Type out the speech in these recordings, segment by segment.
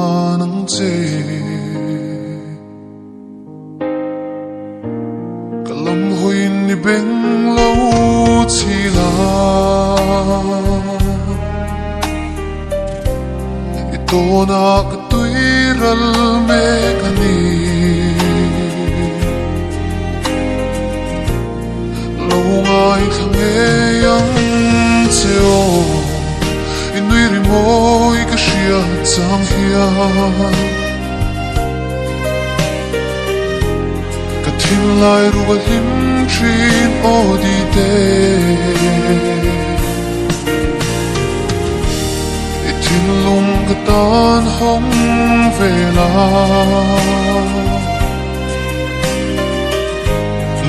hlan ang che. Ka lam hawiin i beng lo chhil a, i tawnah ka tui ral mek a ni. Lo ngaithla ngei ang che aw, i nui ri mawi ka hria chang hian. Ka thinlai ruk a hlim thin aw di te. I thinlung ka tan hawng ve la.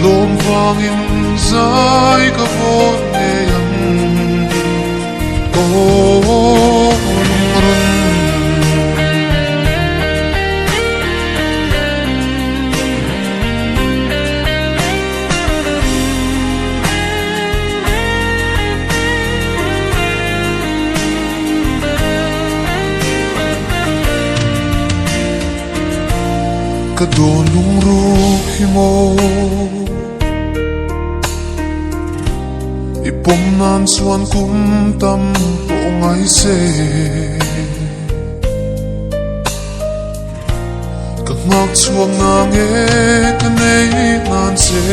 Lawm vangin zai ka vawt ngei ang aw lungrun. Ka dawn lungruk hi maw I pawm nan chuan kum tam pawh ngai se Ka nghak chhuak na nge ka nei nan che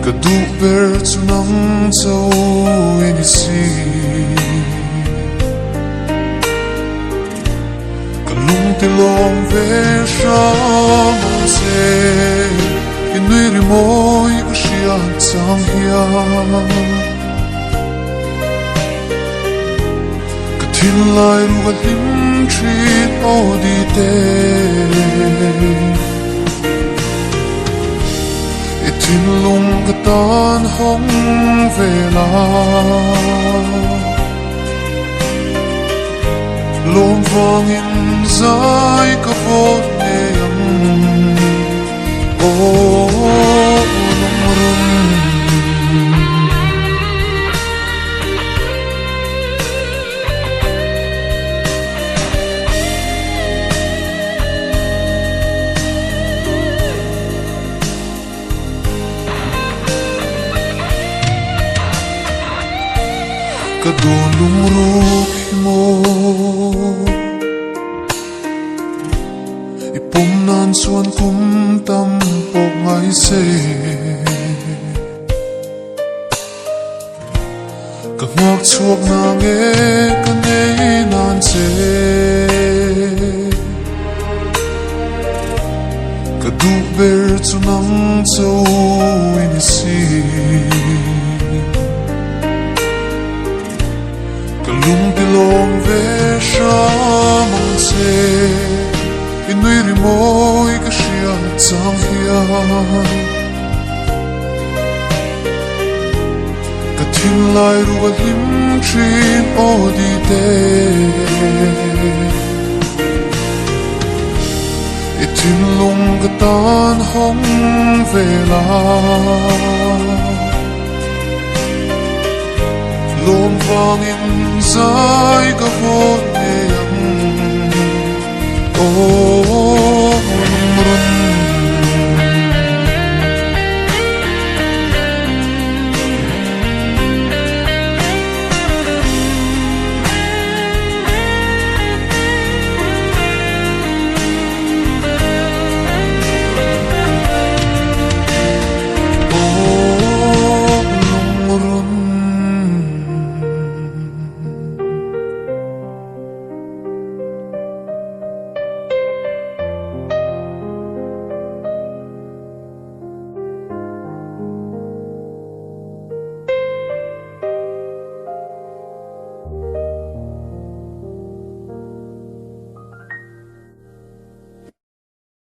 Ka duh ber chu nang cho i ni si. Ka lung ti lawm ve hram ang che, i nui ri mawi ka hria chang hian. Ka thinlai ruk a hlim thin aw di te. I thinlung ka tan hawng ve la. Lawm vangin zai ka vawt ngei ang aw lungrun. Ka dawn lungruk hi maw I pawm nan chuan kum tam pawh ngai se Ka nghak chhuak na nge ka nei nan che Ka duh ber chu nang cho i ni si Ka lung ti lawm ve hram ang che I nui ri mawi ka hria chang hian Ka thinlai ruk a hlim thin aw di te. I thinlung ka tan hawng ve la. Lawm vangin zai ka vawt ngei ang aw.